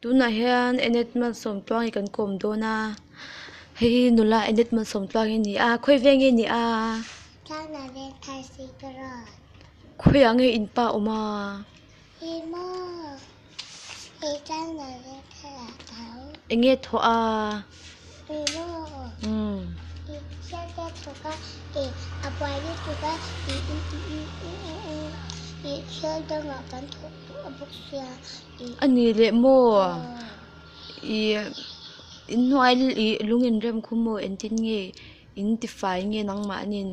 Tunah hian Enet Malsawmtluangi kan kawm dawn a, hei hi nula Enet Malsawmtluangi a ni a, khawi veng nge a nih a? Tlangna veng thar si ka rawn. Khawiah nge in pa awm a? I maw? I tlangna veng thar ah tho. Eng nge thawh a? I maw? I thian te thawk a, i a buai lutuk a, i i thil dangah kan thawk duh a bawk sia. A ni leh maw? Ih inhnuai ih lung inrem khu maw engtin nge in tifai nge nangmahniin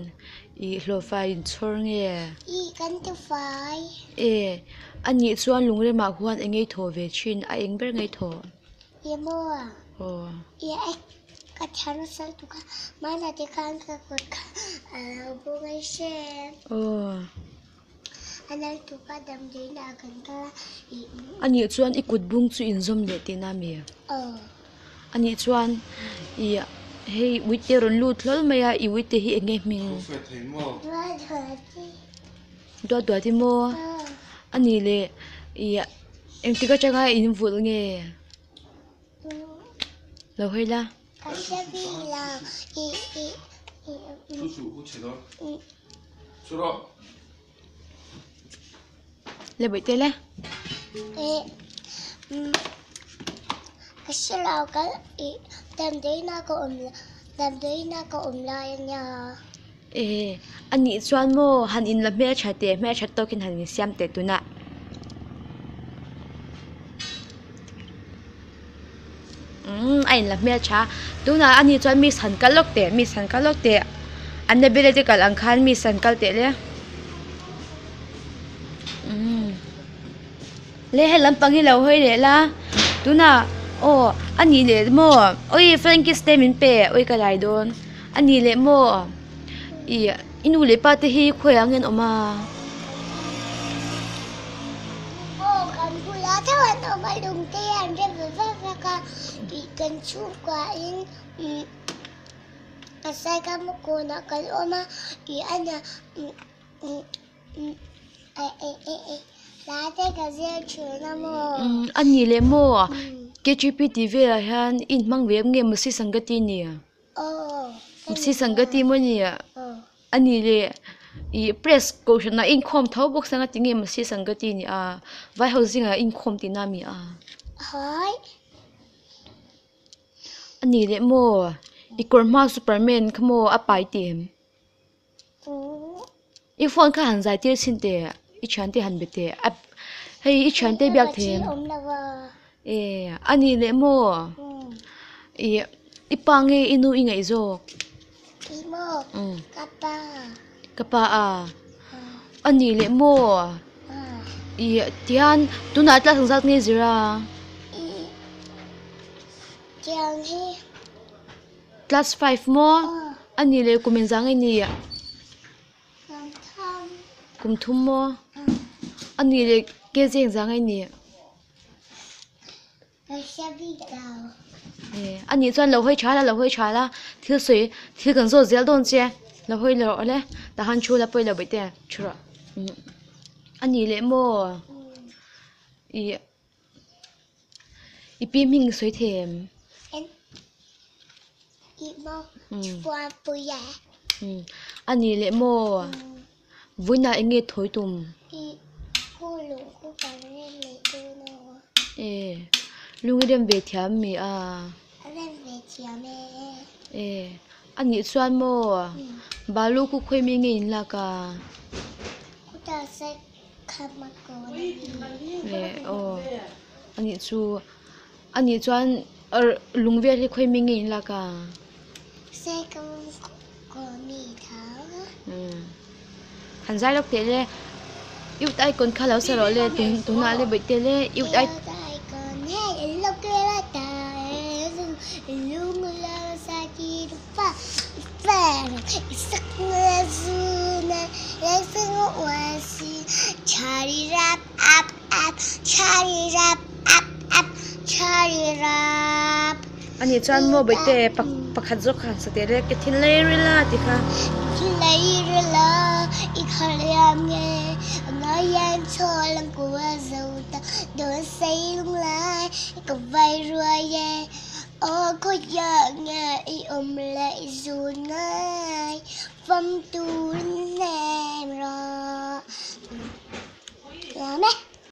ih hlawhfai in chhawr nge? Ih kan tifai. E a nih chuan lungremah huan eng ngei thaw ve thin a eng ber ngei thaw? Ih maw? Aw. Ih e ka thiam nasa lutuk a hmanah te khan ka kut kha a lo bung a hrem. Aw. A nih chuan i kut bung chu inzawm leh tihna a mi? A nih chuan ih hei uite rawn lut hlawl mai a, i uite hi eng nge hming? Duat duat i maw? A nih leh ih engtik atanga in vulh nge? Lo hawi la. Le bawih te le. E a nih chuan maw han in la hmeltha teh hmeltha tawkin han insiam teh tunah. Umm a inla hmeltha a tunah ani chuan miss han kal lawk teh miss han kal lawk teh Annabelle te kal ang khan miss han kal teh le umm le he lampang hi lo hawi leh la tunah aw a nih leh maw awii frankies te min pe awi ka lai dawn a nih leh maw ih i nu leh pa te hi khawiah nge an awm a. Aw kan bulah deuh an awm a lung te hi an rem ve vek vek a ih kan chhungkua in umm a saikam kawnah kan awm a ih a nia umm umm umm eh eh eh eh hla te ka zir thin a maw. Umm a ni leh maw K G P tih velah hian i inhmang ve em nge maw si sangati ni? Aw Si sangati maw ni? A ni leh ih press kohhranah a inkhawm tho bawk sanga tinge maw si sangati ni a vai ho zingah a inkhawm tihna a mi a? Hawi. A ni leh maw i kawr hma superman kha maw a pai tih em? I phone kha han zai tir chhin teh i thiante han be teh a hei i thiante biak thei em? E a ni leh maw ih i pa nge i nu i ngaih zawk? Ka pa a a ni leh maw ih tihian tunah class engzat nge i zir a? Class five maw? A nih leh kum engzah nge ni? Kum thum maw? A nih leh kg engzah nge ni? A nih chuan lo hawi tha la, lo hawi tha la, thil sawi thil kan zawt zel dawn che, lo hawi leh rawh le, tah khan thu la pawi lo bawih te thu rawh. A nih leh maw? Ih. I pi hming i sawi thei em? A nih leh maw? Vawiinah eng nge thawi tum? E lung i rem ve thiam mi a? E a nih chuan maw balu khu khawi mi nge in lak a? Eh aw a nih chu a nih chuan lung vel hi khawi hming nge in lak a han zai lawk teh le youth icon kha lo sa rawh le tunah le bawih te le youth icon. A nih chuan maw bawihte pakhat zawk kha han sa teh le ke thin lei rila tih kha. Hian chhaw lam kua zo ta dawn sei lunglai ka vai ruai e. Aw khawiah nge i awm leh i zun ngai fam turin.